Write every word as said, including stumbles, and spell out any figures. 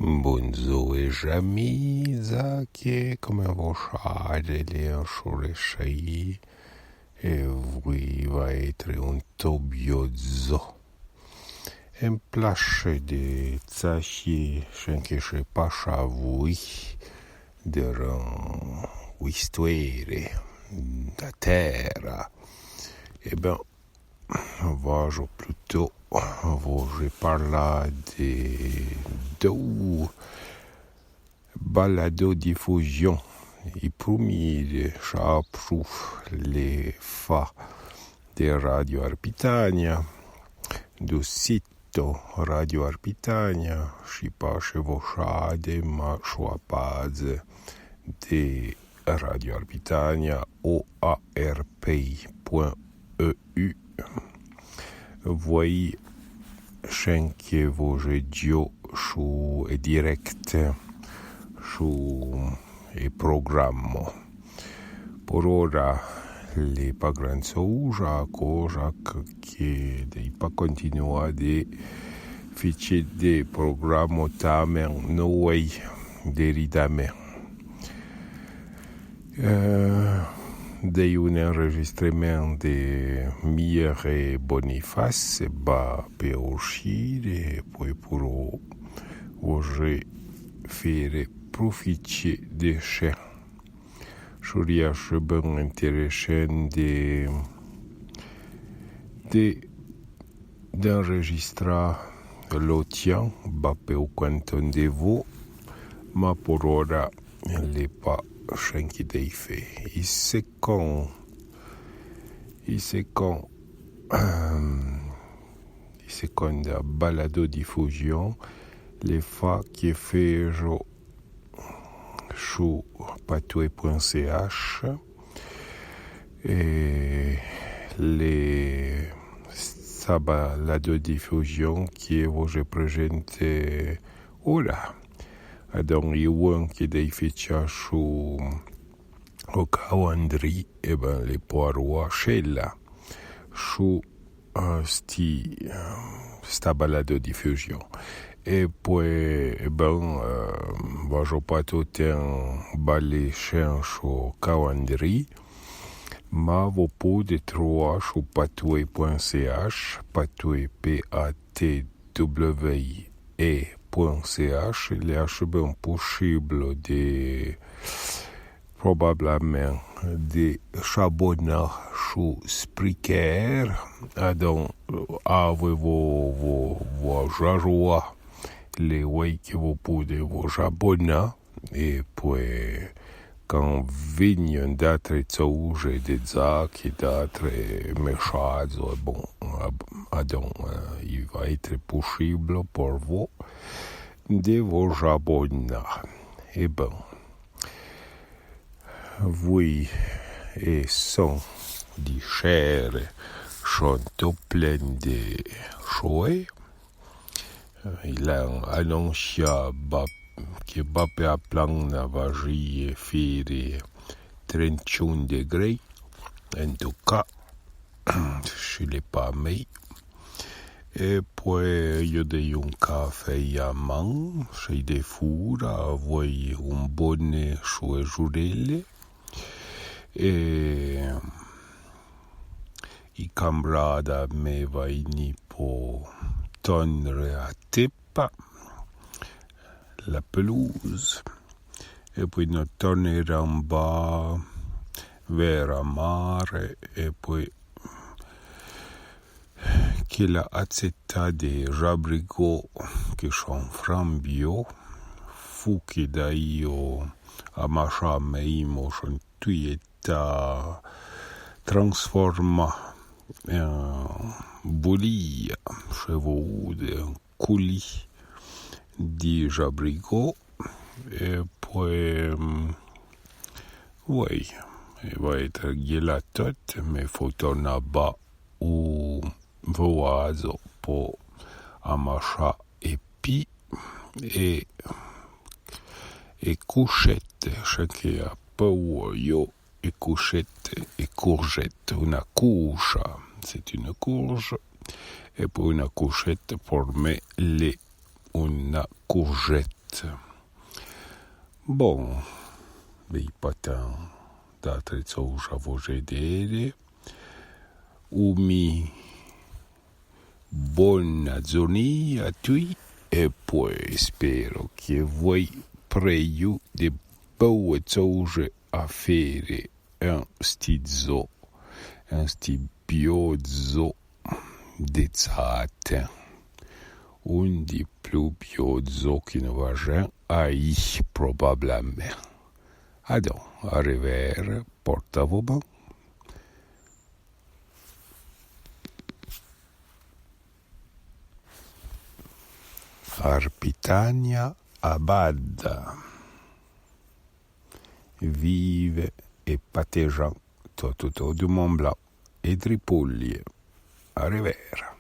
Bondzor é j'ami, Zaki, comme vo chade, l'é un chou rechei, é voué va étre un to biodzo. En plache de tsachié, chin que che pacha voué, de ran ouistuére, da terra. É ben, Vajo pluto vo je parla de dou balado difusion. I prumi de chapru l'é fa de Radio Arpitania, du sito Radio Arpitania, chi pa che vo chade, ma chou a paze de Radio Arpitania, O A R P point E U. Voué chin que vo je dio chou é direct, chou é programmo. Por ora l'é pa gran tsouja, cosa que dei pa continuà de fiche de programmo tamen noué de ridamen. Eh, dei un enregistremen de Mire Boniface, ba pe ouchire, poué puro vo je fére profiche de chin. Chouria che ben intéressant de, de, d'enregistra lo tien, ba pe ou canton de vo, ma por ora l'é pa chin que dei fé. I secon, i secon, i seconda balado difusion, l'é fa que fejo chou patoué point C H, é l'é sa balado difusion que vo je presente ora. Adon, i ouan que dei ficha chou o calandri, é ben, l'é poaroa chela. Chou eh, sti, eh, sta balado difusion. É poué, é ben, eh, vajo pa to ten balé chin chou calandri, ma vo poude troa chou patoué point C H, patoué P A T W E point C H, l'é ache ben possiblo de probablamen de s'abona chou Spreaker. Adon, avoué vo, vo, vo jaroa le oué que vo poude vo j'abona. É poué, can vegnon d'atre tsouje de Zaki, d'atre mechadzo, é bon, adon, eh, i va étre possiblo por vo de vo j'abona. É bon. Voué é son di chere chon to plen de choé. I l'an anonchia ba, que ba pe a Plana vaji fére trente et un degré. En tout cas, si l'é pa mé. É poué, yo dei un café a man, sei de fura, avoué un boné su e jurele. É i cambrada me va ini po tonre a tepa, la pelouse. É poué no torneran ba ver a mare, é poué que l'a atseta de j'abrigo que chon fran bio, fou que d'aio amachà meimo chon tui éta transformà en boulia, chevou de en couli di j'abrigo, é poué, oué, é va étre guela tot, me fo torna ba u voadzo po amachà épi é, é couchette, chin que a pou yo é couchette, é courgette, una coucha, c'est une courge, é poué una couchette por me l'é una courgette. Bon, v'é pa tan d'atre tsouja a vo djere. Oumi, bona dzornâ a tui, e poué spéro que voué pré you de boue tsouje a fére en sti dzo, en sti biô dzo de tsatin. Un di plu biô dzo que no vajen aï, probablamin. Adon, a revère, portâ-vo bin. Arpitania Abada. Vive e patejan tot outour du Mont Blanc e Tripoulie. A revère.